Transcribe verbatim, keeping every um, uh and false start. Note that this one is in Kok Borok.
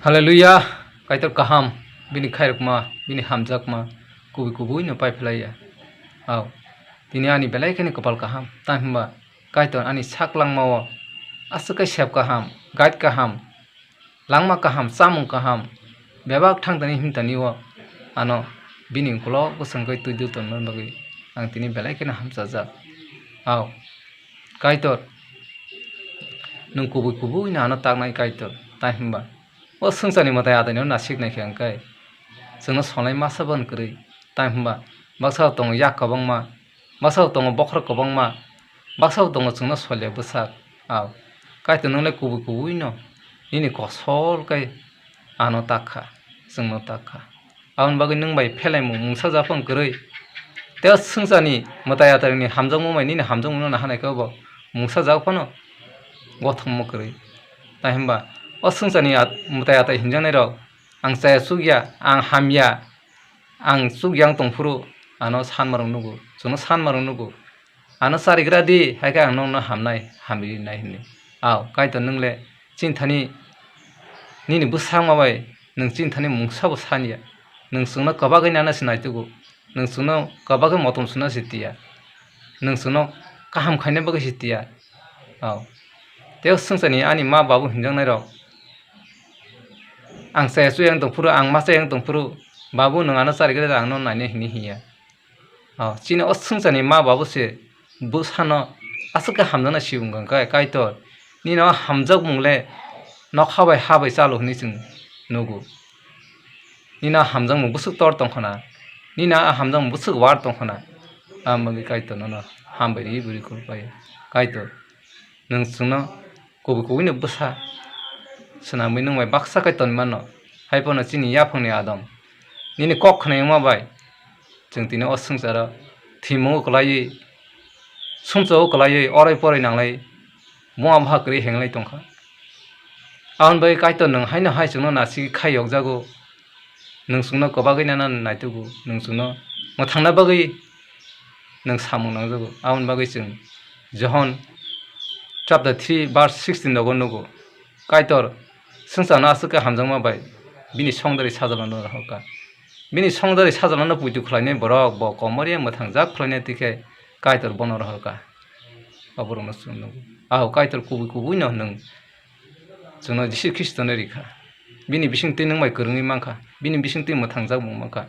Hallelujah, Kaitor kaham, bini khairokma, bini hamjakma, kubui kubui no pai phlai ya. Au, tini ani belai kheno kopal kaham, tamo hwnba Kaitor ani sak langma o aswk khe sep kaham, guide kaham, langma kaham, chamung kaham, bebak thang tani him tani o ano bini ukulok bwswng khe twi dul tongna bagwi ang tini belai kheno hamchajak. Au, Kaitor, nwng kubui kubui no ano taknai Kaitor, tamo hwnba o swngcharni mwtai ataino nasiknai khe hwnkhe chwngno sonai masa bo kwrwi, tamo hwnba baksa tongo yak kwbangma, baksa tongo bokhorok kwbangma, baksa tongo chwngno solya bwsak. Au, Kaitor, nwng le kubui kubui no nini kosol khe ano tak kha, chwngno tak kha. Aboni bagwi nwng bai phelaimung mungsa japhang kwrwi. Tei o swngcharni mwtai atarni hamjakmung bai nini hamjakmung no nahanai khe bo mungsa jak phano gothokma kwrwi. Tamo hwnba o swngcharni at-, mwtai atai hinjaknai rok, ang chaya chukya, ang hamya, ang chukya wng tongphuru ano sanmarok nugo, chwngno sanmarok nugo. Ano charigra di, hai khe ang nokno hamnai, hamri rinai hwnwi. Au, Kaitor, nwng le chini thani nini bwsakma bai nwng chini thani mungsa bo saniya. Nwng chwngno kwbagwi nana se naitugo, nwng chwngno kwbagwi motom suna se tiya, nwng chwngno kaham khaina bagwi se tiya. Au, tei o swngcharni ani ma babu hinjaknai rok, ang chaya chuya wng tongphuru, ang ma chaya wng tongphuru, babu, nwng ano charigra di, ang no nainai hwnwi hinya. O, chini o swngcharni ma babu se bwsano aswk khe hamjaknai sibung kha khe, Kaitor, nini o hamjakmung le nokha bai ha bai chalo hwnwi chwng nugo. Nini o hamjakmung bwswk tor tong khna, nini o hamjakmung bwswk war tong khna, aboni bagwi Kaitor nono hambai rwi bwrwi kulupai. Kaitor, nwng chwngno kubui kubui ni bwsa swnamwi nwng bai baksa khe tonwi mano. Hai phano chini yaphangni Adam nini kok khnaima bai chwng tini o swngcharo thwimungo kwlaiwi, sumsokgo kwlaiwi, oroi poroi nanglai, buma baha kwrwi henglai tongkha. Aboni bagwi Kaitor nwng haino hai chwngno nasigwi khai yokjago, nwng chwngno kwbagwi nana naitugo, nwng chwngno mwthangna bagwi nwng samung nangjago. Aboni bagwi chwng Johon chapter three verse sixteen rogo nugo, Kaitor swngcharno aswk khe hamjakma bai bini songdari sajlano rohorkha. Bini songdari sajlano puitu khlainai borok bo komorya mwthangjak khlainai twi khe Kaitor bono rohorkha. Oborokno chwng nugo. Ao Kaitor kubui kubui no nwng chwngno Jisu Khristono rikha. Bini bisingtwi nwng bai kwrwngwi mankha. Bini bisingtwi mwthangjak mung mankha.